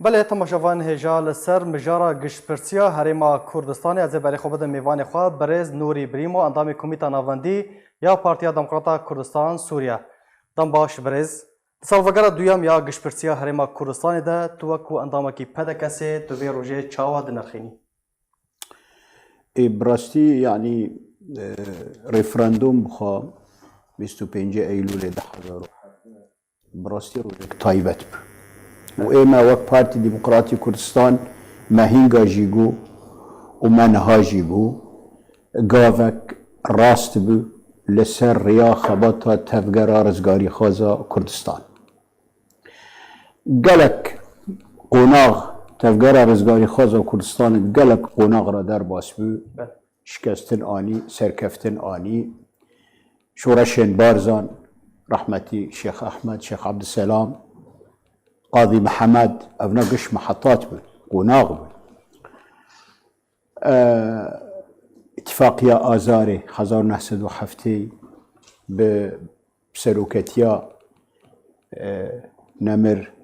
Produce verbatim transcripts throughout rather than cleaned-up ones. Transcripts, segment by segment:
Belê, temaşevan hêja li ser mijara giştpirsiya Herêma Kurdistanê, ez ê berê xwe bidim mêvanê xwe, birêz Nûrî Birîmo, endamê Komîta Navendî ya Partiya Demokrata Kurdistan Sûriye. Dem baş birêz. Di salvegera duyem ya giştpirsiya Herêma Kurdistanê de tu wekû endamekî P D K'ê tu vê rojê çawa dinirxînî? Ê, bi rastî, yanî, e, referandûm bixwe bîst û pêncê Eylûlê du hezar û hevdeh, bi rastî rojek taybet bû. Û ê me wek Partî Demokratî Kurdistan me hînga jî got û me niha jî got, gavek rast bû li ser riya xebata Tevgera Rizgarîxwaza Kurdistan. Gelek qonax Tevgera Rizgarîxwaza Kurdistanê gelek qonax re derbas bû. Şikestin anî, serkeftin anî. Şoreşên Barzan, rehmetî Şêx Ehmed, Şêx Ebdiselam, Qadî Mihemed, evna giş mihetat bûn, qonax bûn. E, Îtifaqiya Azarê hezar û neh sed û heftê bi seroketiya, e, nemir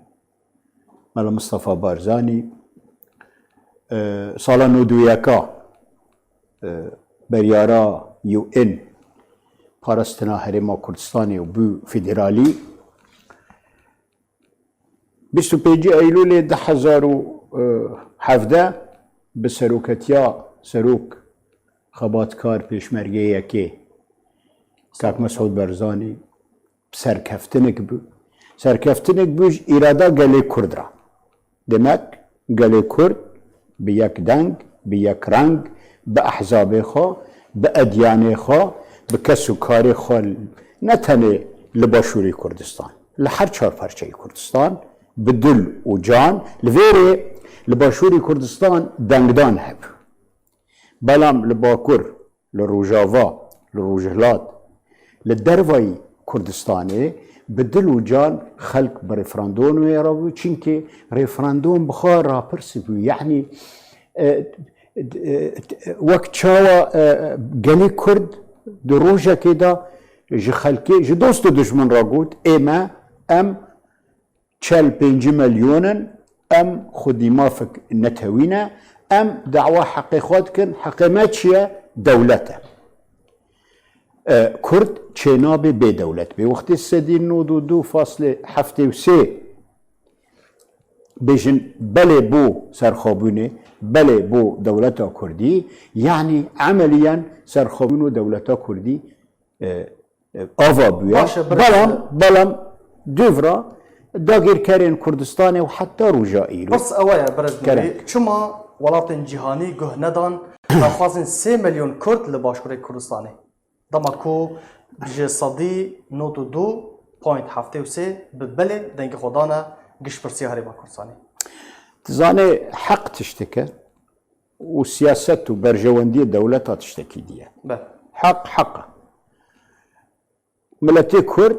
Mela Mistefa Barzanî, e, sala nod û yeka, e, beryara U N parastina Herêma Kurdistanê û bû federalî. Bîst û pêncî Eylûlê du hezar û hevdeh bi seroketiya serok xebatkar pêşmergeyê yekê Kak Mesûd Barzanî serkeftinek bû. Serkeftinek bû ji îrada gelê Kurd re. Demek gelê Kurd bi yek deng, bi yek reng, bi ehzabê xwe, bi edyanê xwe, bi kes û karê xwe ne tenê li Başûrê Kurdistan, li her çar parçeyê Kurdistan bi dil û can, li vê rê li Başûrê Kurdistan dengdan hebû. Belam li Bakur, li Rojava, li Rojhilat, li dervayî Kurdistanê bi dil û can xelk bi referandûmê re bû, çimkî referandûm bi xwe rapirsî bû. Yanî, e, e, wek çawa, e, gelê Kurd di rojekê de ji xelkê, ji dost û dijmin re got, ê me, em çel pêncî milyon in, em xwedî mafek netewî ne, em dawa heqê xwe dikin, heqê me çi ye? Dewlet e. E, Kurd çênabe bê dewlet bê. Wextê sedî nod û du faslê heftê û sê bêjin belê bo serxwebûnê, belê bo dewleta Kurdî, yanî emeliyen serxwebûn û dewleta Kurdî, e, e, ava bûye. Baş e, birêz. Belam, belam dûvra dagirkerên Kurdistanê û heta roja îro. Pirs ew e, birêz Nûrî, çima welatên cîhanî guh nedan daxwazên sê milyon Kurd li Başûrê Kurdistanê? Dema ku ji sedî nod û du point heftê û sê bi belê dengê xwe dane giştpirsiya Herêma Kurdistanê. Tu zanê heq tiştek e û siyaset û berjewendiyê dewleta tiştekî dî ye. Be. Heq, heq e. Miletê Kurd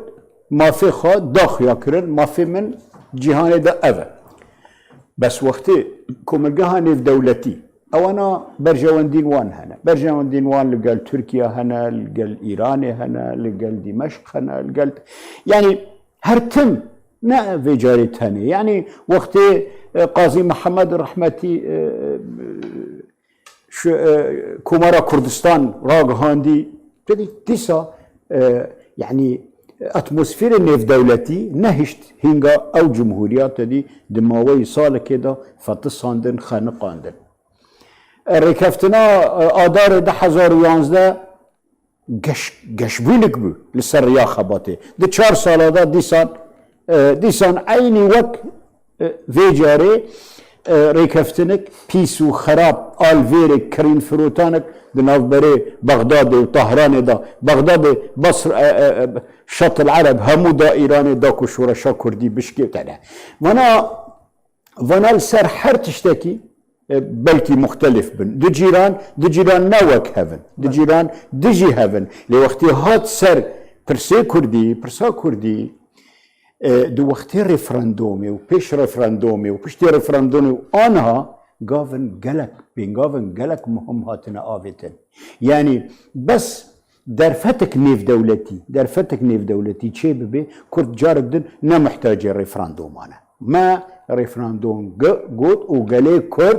mafê xwe da xuya kirin, mafê min cîhanê de ev e. Bes wextê komelgeha nêvdewletî, ewana berjewendîn wan hene. Berjewendîn wan li gel Tirkiye hene, li gel Îranê hene, li gel Dîmeşq hene, li gel, yanî her tim ne vê carê tenê. Yanî wextê, e, Qazî Mihemed rehmetî, e, şu, e, Komara Kurdistan ragihandî, te dî dîsa, e, yanî atmosferê nêvdewletî nehişt hînga ew cumhûriya, te dî di maweyî salekê de fetisandin, xeniqandin. E, rêkeftina, e, Adarê du hezar û yanzdeh geş-, geşbînik bû li ser riya xebatê. Di çar sala de dîsan, e, dîsan eynî wek, e, vê carê, e, rêkeftinek pîs û xerab, alvêrek, kirînfirotanek di navberê Bexdadê û Tahranê de, Bexdadê, Basr-, e, e, e, Şat el Ereb, hemû da Îranê da ku şoreşa Kurdî bişkêtene. Vana Vana li ser her tiştekî, e, belkî muxtelif bin. Du cîran, du cîran ne wek hev in. Du cîran dijî hev in. Lê wextê hat ser pirsê Kurdî, pirsa Kurdî, e, di wextê referandûmê û pêş referandûmê û piştî referandûmê û aniha gavin gelek, pêngavin gelek muhim hatine avêtin. Yanî bes derfetek nêvdewletî, derfetek nêvdewletî çê bibe, Kurd carek din ne muhtacê referandûman e. Me Referandûm got û gelê Kurd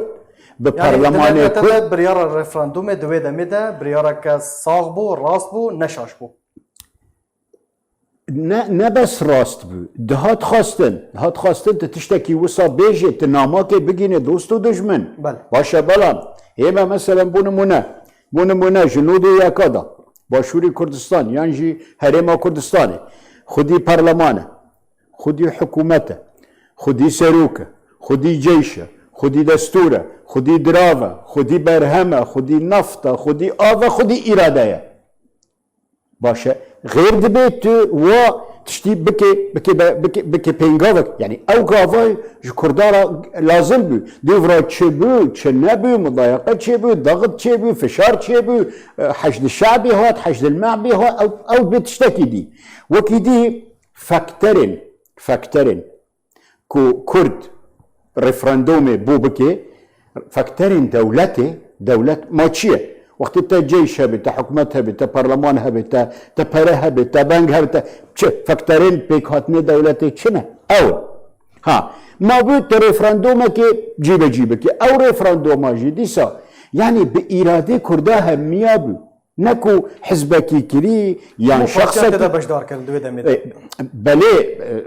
bi Yani di perlemanê devlete Kurd de biryara referandûmê di wê demê de biryareke sax bû, rast bû, ne şaş bû. ne, ne bes rast bû. Dihat xwestin. Dihat xwestin tu tiştekî wisa bêjê, tu namakê bigînê dost û dijmin. Belê. Baş e, belam hême meselen bo nimûne, bo nimûne ji nodê yeka de Başûrê Kurdistan yan jî Herêma Kurdistanê xwedî perleman e, xwedî hikûmet e, xwedî serok e, xwedî ceyş e, xwedî destûr e, xwedî dirav e, xwedî berhem e, xwedî neft e, xwedî av e, xwedî îrade ye. Baş e. Xêr dibe tu wa tiştî bike, bike, be- bike, bike pêngavek. Yani ew gava ji Kurdan re lazim bû. Dêvra çi bû, çi nebû, mudayeqe çi bû, daxit çi bû, fişar çi bû, e, heşd şe'bî hat, heşd mehbî hat, ew, ew bê tiştekî dî. Wekî dî fakterên, fakterên ku Kurd referandûmê bo bike, fakterên dewletê, dewlet ma çi ye? Wextê te ceyş hebe, te hikûmet hebe, te perleman hebe, te, te pere hebe, te beng hebe, te çi? Fakterên pêkhatinê dewletê çi ne? Ew. Ha, ma bû tu referandûmekê cîbecî bike. Ew referandûma jî dîsa, yani bi îradê Kurda hemiya bû. Ne ku hizbekî kirî yan Hemû partiyan şexsekî. tê de beşdar kirin di wê demê de. E, belê,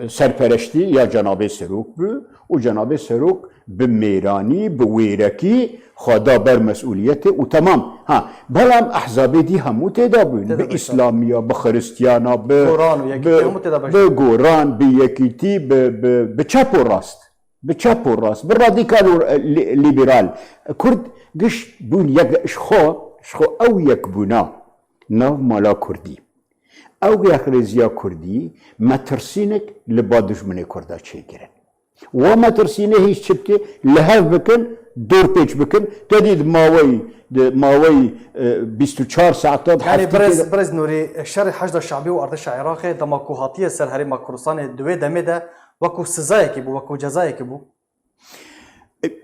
e, serpereştî ya Cenabê Serok bû û Cenabê Serok bi mêranî, bi wêrekî xwe da ber mesûliyetê û temam. Ha, belam ehzabê dî hemû tê de bûn. Tê de Bi beşdar. Îslamiya, bi Xiristiyana, bi, Goran û Yekîtî bi, hemû tê de beşdar. bi Goran, bi Yekîtî, bi, bi, bi çep û rast. Bi çep û rast, bi radîkal û, e, lî- lîberal. Kurd giş bûn yek ji xwe, ji xwe ew yekbûna nav mala Kurdî. Ew yekrêziya Kurdî metirsînek li ba dijminê Kurda çêkirin. Wa metirsînê hîç çi bike, li hev bikin, dorpêç bikin. Te dî di maweyî, di maweyî, e, bîst û çar saeta, di Yani heftê birêz, de- birêz Nûrî, şerê Heşda Şe'bî û Ardeşa Iraqê dema ku hatiye ser Herêma Kurdistanê di wê demê de wekû sizayekî bû, wekû cezayekî bû.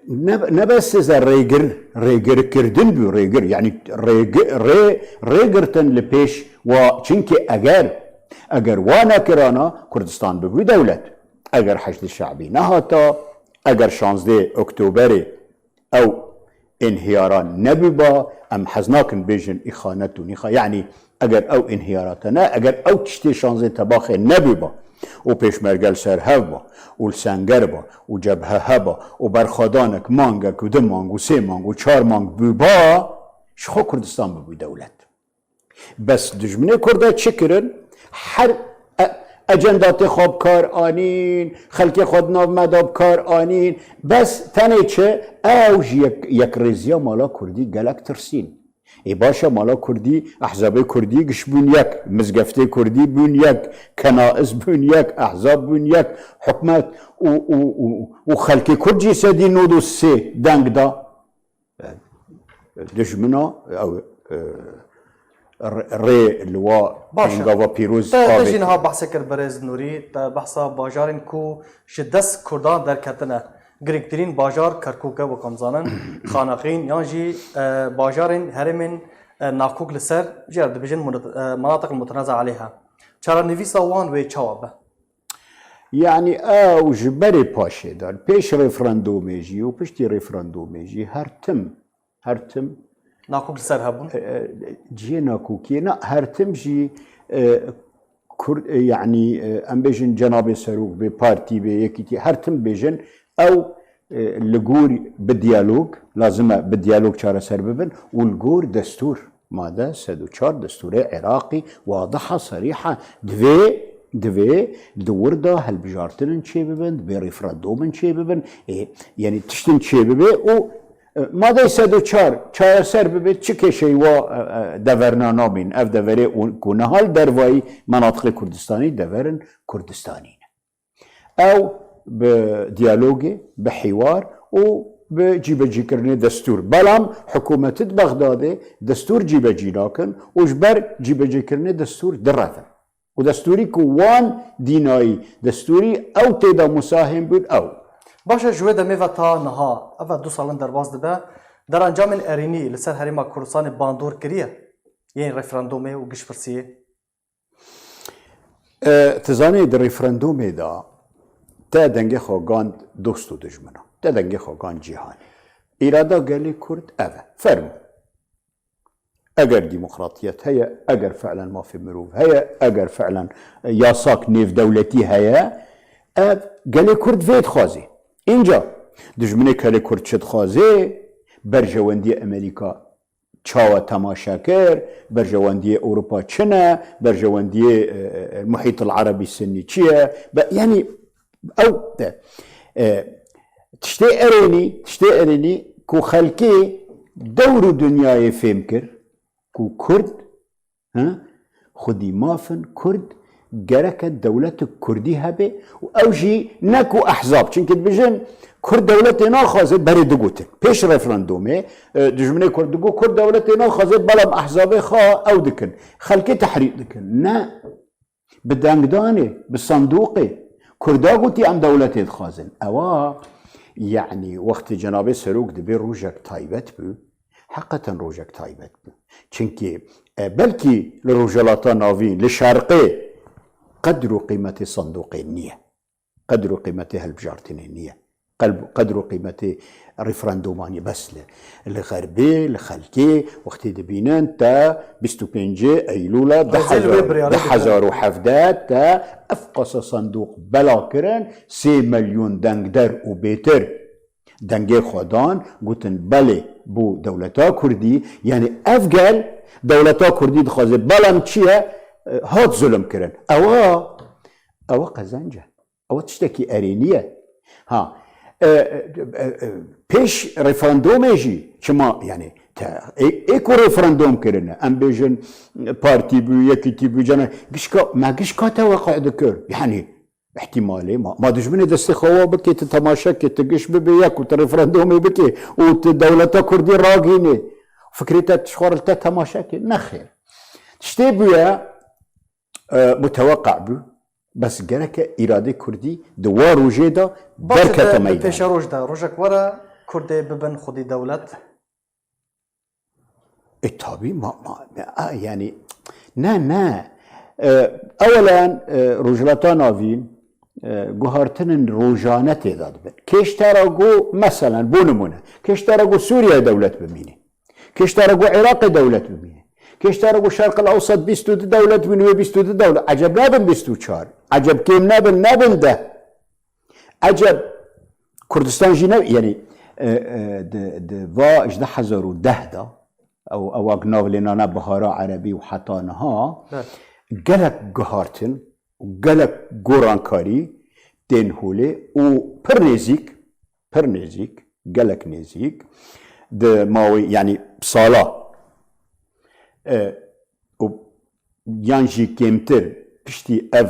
Ne, ne bes size rêgir, rêgirkirdin bû, rêgir. Yani rêgi-, rê, rêgirtin li pêş wa, çimkî eger, eger wa nekirana Kurdistan bibû dewlet. Eger Heşdî Şe'bî nehata, eger şazdeh Oktoberê ew înhiyara nebûba, em hez nakin bêjin îxanet û nîxa. Yani eger ew înhiyarata ne, eger ew tiştê şazdeh Tebaxê nebûba û pêşmerge li ser hev ba û li senger ba û cebhe heba û berxwedanek mangek û du mang û sê mang û çar mang bûba, ji xwe Kurdistan bibû dewlet. Bes dijminê Kurda çi kirin? Her e- ecendatê xwe bi kar anîn, xelkê xwe di nav me de bi kar anîn. Bes tenê çi? Ew ji yek, yekrêziya mala Kurdî gelek tirsîn. Ê baş e, mala Kurdî, ehzabê Kurdî giş bûn yek, mizgeftê Kurdî bûn yek, kenaiz bûn yek, ehzab bûn yek, hikûmet û, û, û, û xelkê Kurd jî sedî nod û sê deng da. Dijmina ew, e, rê, rê li wa Baş e. Pêngava pîroz Te, te avêt. Jî niha behsê kir birêz Nûrî, te behsa bajarên ku ji dest Kurdan derketine. Girîngtirîn bajar Kerkûk e, wek em zanin, Xanaqîn yan jî, e, bajarên herêmên, e, nakok li ser, jê re dibêjin munat-, e, مناطق المتنازع عليها. Çarenivîsa wan wê çawa be? Yani ew ji berê paşê de, pêş referandûmê jî û piştî referandûmê jî her tim, her tim Nakok li ser hebûn. e, cihê nakokiyê ne, her tim jî, e, Kurd, e, yani, e, em bêjin Cenabê Serok bê, partî bê, yekîtî, her tim bêjin ew, e, li gor bi diyalog, lazim e bi diyalog çareser bibin û li gor destûr, made sed û çar destûrê Iraqî wadiha, serîha, divê, divê di wir de hilbijartirin çêbibin, divê referandûmin çêbibin, e, yani tiştin çêbibe û E, madeyê sed û çar çareser bibe, çi kêşeyî wa, e, e, deverna nabîn. Ev deverê û-, ku niha li dervayî menatiqê Kurdistanî deverin Kurdistanî ne. Ew bi diyalogê, bi hîwar û bi cîbecîkirinê destûr. Belam hikûmetî di Bexdadê destûr cîbecî nakin û ji ber cîbecîkirinê destûr direvin. Û destûrî ku wan dînayî, destûrî ew tê de musahêm bûn ew. Baş e, ji wê demê ve ta niha, ev e du sal in derbas dibe, derencamên erênî li ser Herêma Kurdistanê bandor kiriye yên referandûmê û giştpirsiyê? E, tu zanî di referandûmê de Te dengê xwe gand dost û dijmina. Te dengê xwe gand cîhanê. Îrada gelê Kurd ev e. Fermo. Eger demokratiyet heye, eger fi'len mafê mirov heye, eger fi'len, e, yasak nêvdewletî heye, ev gelê Kurd vê dixwazê. Înca dijminê gelê Kurd çi dixwazê? Berjewendiyê Amerîka çawa temaşe kir, berjewendiyê Ewropa çi ne, berjewendiyê, e, e, Muhîtil Erebî Sinnî çi ye? Be, yanî ew de, e, tiştê erênî, tiştê erênî ku xelkê dewr û dinyayê fêm kir ku Kurd, hi, xwedî maf in, Kurd gereke dewletek Kurdî hebe û ew jî ne ku ehzab. Çimkî dibêjin Kurd dewletê naxwaze, berê digotin. Pêş referandûmê, e, dijminê Kurd digot, Kurd dewletê naxwaze, belam ehzabê xwe ew dikin. Xelkê tehrîk dikin. Ne. Bi dengdanê, bi sandûqê. Kurda gotî em dewletê dixwazin. Ewa, yanî wextê cenabê serok dibê rojek taybet bû, heqeten rojek taybet bû. Çimkî, e, belkî li Rojhilata Navîn, li Şerqê qedr û qîmetê sandûqê niye. Qedr û qîmetê hilbijartinê niye. Qelb-, qedr û qîmetê referandûma niye. Bes li, li Xerbê, li xelkê wextê dibînin te bîst û pêncê Eylûla Rêzê li wê biryarê dihezar û hevdeh te ev qasa sandûq bela kirin, sê milyon dengder û bêtir dengê xwe dan, gotin belê bo dewleta Kurdî, yanî ev gel dewleta Kurdî dixwaze, belam çi ye? E, hat zulm kirin. Ewa, ewa qezenc e. Ewa tiştekî erênî ye. Ha, e, e, e, e, pêş referandûmê jî çima, yanî te, ê, ê ku referandûm kirine, em bêjin partî bû, yekîtî bû, cana, gişka, me gişka te weqe dikir. Yanî, Îhtîmalê ma, ma dijminê destê xwe wa bikê, tu temaşe kê, tu giş bibê yek û tu referandûmê bikê û tu dewleta Kurdî ragînê. Fikrê te ji xwe re li te temaşe kê. Nexêr. Tiştê bûye, e, muteweqe bû. Bes gereke îradê Kurdî di wa rojê de derkete meydan. Pêşeroj de rojek were Kurdê bibin xwedî dewlet. E, tabî, ma, ma, me, a, yanî, ne, ne. E, ewelen, e, Rojhilata Navîn, e, guhartinên rojane tê de dibin. Kêş te re got, meselen, bo nimûne, kêş te re got Sûriye dewlet bimîne. Kêş te re got Iraqê dewlet bimîne. Kêş te re got Şerqil Ewsat bîst û du dewlet bimîne, wê bîst û du dewlet. Eceb nebin bîst û çar. Eceb kêm nebin, nebin deh. Eceb Kurdistan jî ne, yanî, e, e, di, di va ji du hezar û deh de, ew, ew wek nav lê nane Bihara Erebî û heta niha, Belê. Gelek guhartin û gelek gorankarî tên holê û pir nêzîk, pir nêzîk, gelek nêzîk, di mawê, yanî sala, e, û yan jî kêmtir piştî ev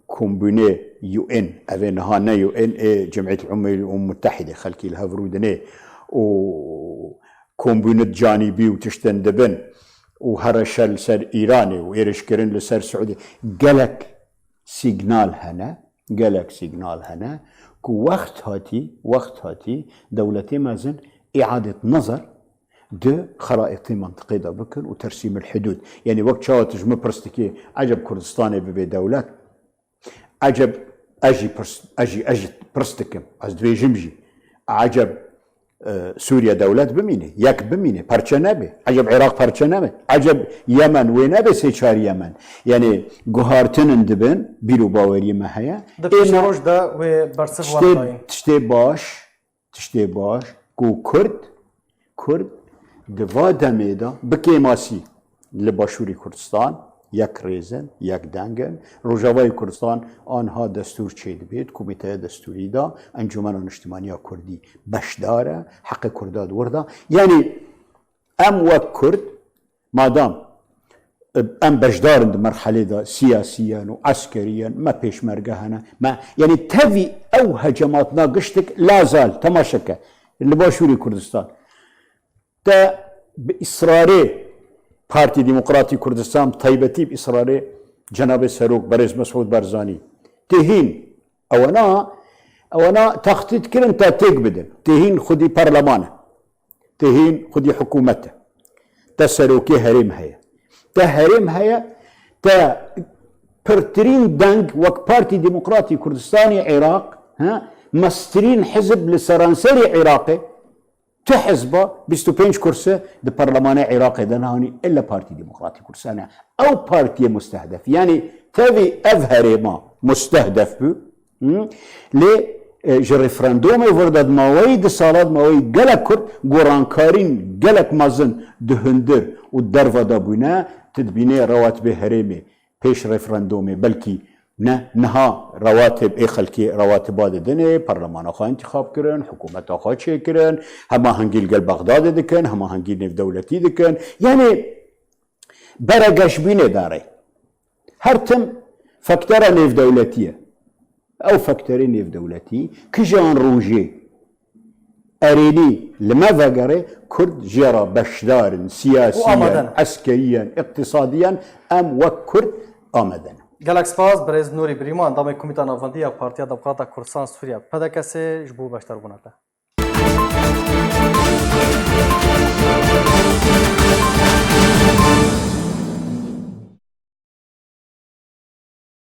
kombûnê U N, ev ê niha ne U N, ê Cemîyetî Umem Mutehîdê, xelkî li hev rûdinê û kombûnê canîbî û tiştin dibin û here şer li ser Îranê û êrişkirin li ser Siûdî. Gelek sîgnal hene, gelek sîgnal hene ku wext hatî, wext hatî dewletê mezin îadet nazar di xeraîtê mentiqê de bikin û tersîmil hidûd. Yanî wek çawa tu ji min pirs dikî, eceb Kurdistanê bibe dewlet? Eceb ez jî pirs, ez jî, ez jî pirs dikim, ez dibêjim jî. Eceb, e, Sûriye dewlet bimîne, yek bimîne, perçe nebe? Eceb Iraq perçe nebe? Eceb Yemen wê nebe sê çar Yemen? Yanî guhartinin dibin, bîr û baweriyê me heye. Di Ê me pêşeroj de wê bersiv tiştê, werdayîn. Tiştê baş, tiştê baş ku Kurd, Kurd di va demê de bi kêmasî li Başûrê Kurdistan yek rêz in, yek deng in. Rojavayê Kurdistan anha destûr çêdibêt, Komîteya Destûrî de, Encûmena Niştimaniya Kurdî beşdar e, heqê Kurda di wir de. Yanî em wek Kurd, madam, e, em beşdar in di merhelê de siyasiyen û eskeriyen, me pêşmerge hene, me, yanî tevî ew hecematna giştik lazal, temaşe ke, li Başûrê Kurdistan. Te bi israrê Partî Demokratî Kurdistan, bi taybetî bi israrê Cenabê Serok Berêz Mesûd Barzanî, tê hîn, ewana, ewana textît kirin te têk bidin. Tê hîn xwedî perleman e. Tê hîn xwedî hikûmet e. Te serokê herêm heye. Te herêm heye, te pirtirîn deng wek Partî Demokratî Kurdistanê Iraq Ha? Mestirîn hizb li seranserî Iraqê, tu hizba bîst û pênc kurse di perlemanê Iraqê de nehanî illa Partî Demokratî Kurdistan e. Ew partiyê mustehdef. Yanî tevî ev herêma mustehdef bû. Hı? Lê e, ji referandûmê vir de di maweyî di sala di maweyî gelek Kurd gorankarîn gelek mezin di hundir û derve de bûne. Tu dibînê rewatibê herêmê pêş referandûmê belkî ne niha rewatib ê xelkê rewatiba didinê, perlemana xwe întîxab kirin, hikûmeta xwe çêkirin, hemahengî li gel Bexdadê dikin, hemahengî nêvdewletî dikin. Yanî bere geşbînê dare. Her tim fektera nêvdewletî ye. Ew fekterê nêvdewletî kijan rojê erênî li me vegere Kurd jê re beşdar in, siyasiyen, eskeriyen, iqtisadiyen em wek Kurd amade ne. Gelek spas, birêz Nûrî Birîman, endamê Komîta Navendî ya Partiya Demokrata Kurdistan Sûriye, P D K S, ji bo beşdarbûna te.